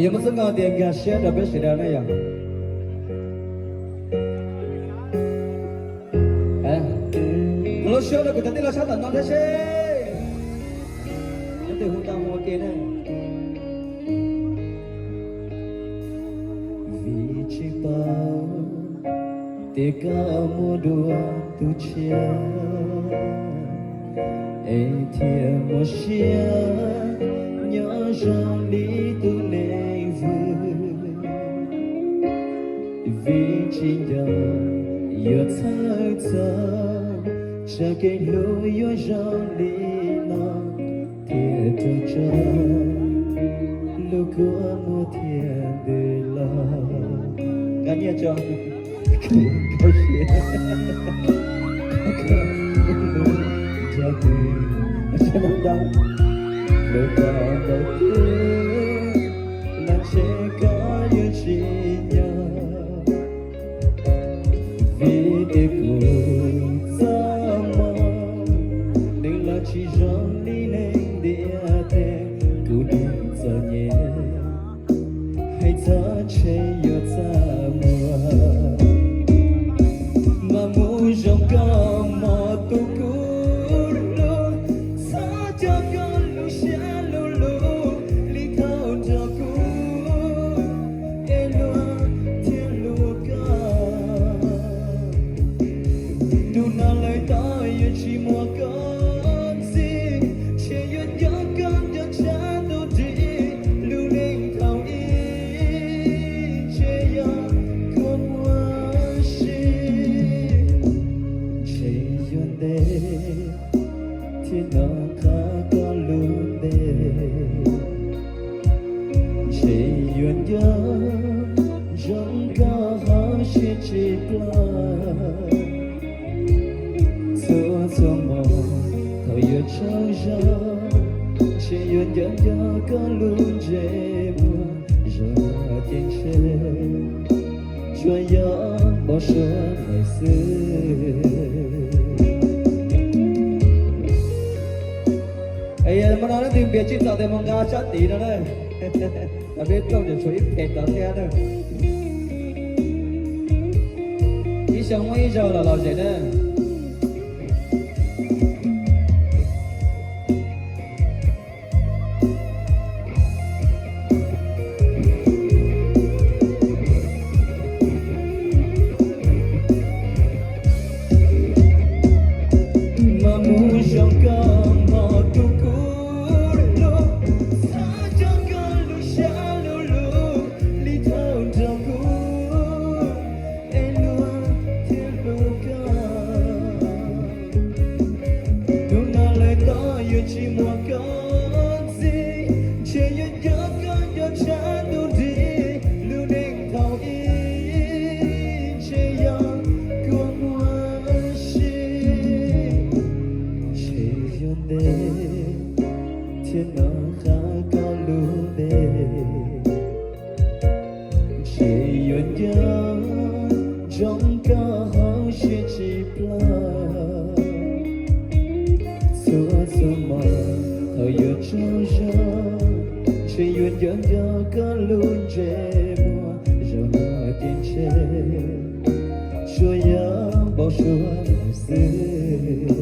Yuav muab xub nkaus tias nkag siab rau peb sawv daws ne yom. Lub suab rau kuv cov tij laug sab tom no thiab seb leej twg hu tau mus ua ke na. Vim tsis paub tias koj muaj dua tus tshiab, es thiaj muaj siab nyob zoo li tus neeg vwm. Vim tsis nco yuav txhawj txog, tsam kev hlub yuav zoo li no, thiaj raug tso lub kua muag thiaj ntws los. Nqa nyiaj tso. Ntshe koj yuav tsis nyob, vim tias kuv txoj hmoo neeg los tsis zoo li neeg ntiaj teb. Kuv neeg txom nyem, hais txog ntshe yuav txaj muag, mas mus zoo koj mog tus kuv hlub. Txhob coj koj lub siab lug lug li thaum nrog kuv es luag thiaj hlub koj. Hnub no lawm tod yuav tsis muaj koj ntxiv, ntshe yuav nco koj nco tshaj ntuj nrig. Lub neej thaum ub ntshe yog kua muag si, ntshe yuav ntev thiaj hnov qab koj lub npe. Ntshe yuav nco ntsoov koj hauv siab tsis ploj. Txhua txhua hmo thaum yuav tsaug zog, ntshe yuav nco nco koj lub ntsej muag. Zog ces ntshe tsuas yog npau suav lawm xwb. Hmo no leej twg npias tsis txom tes mus nqa sab tid no na. Peb plooj ces tshuav ib phem tod thiab na. Ib xyoo muaj ib zaug los los zem na. Mas mus zoo koj mog tus kuv hlub, txhob coj koj lub siab lug lug li thaum nrog kuv es luag thiaj hlub koj. Hnub no lawm tod yuav tsis muaj koj ntxiv, ntshe yuav nco koj nco tshaj ntuj nrig. Lub neej thaum ub ntshe yog kua muag si, ntshe yuav ntev thiaj hnov qab koj lub npe. Ntshe yuav nco ntsoov koj hauv siab tsis ploj. Txhua txhua hmo thaum yuav tsaug zog, ntshe yuav nco nco koj lub ntsej muag. Zaum no ces ntshe tsuas yog npau suav lawm xwb.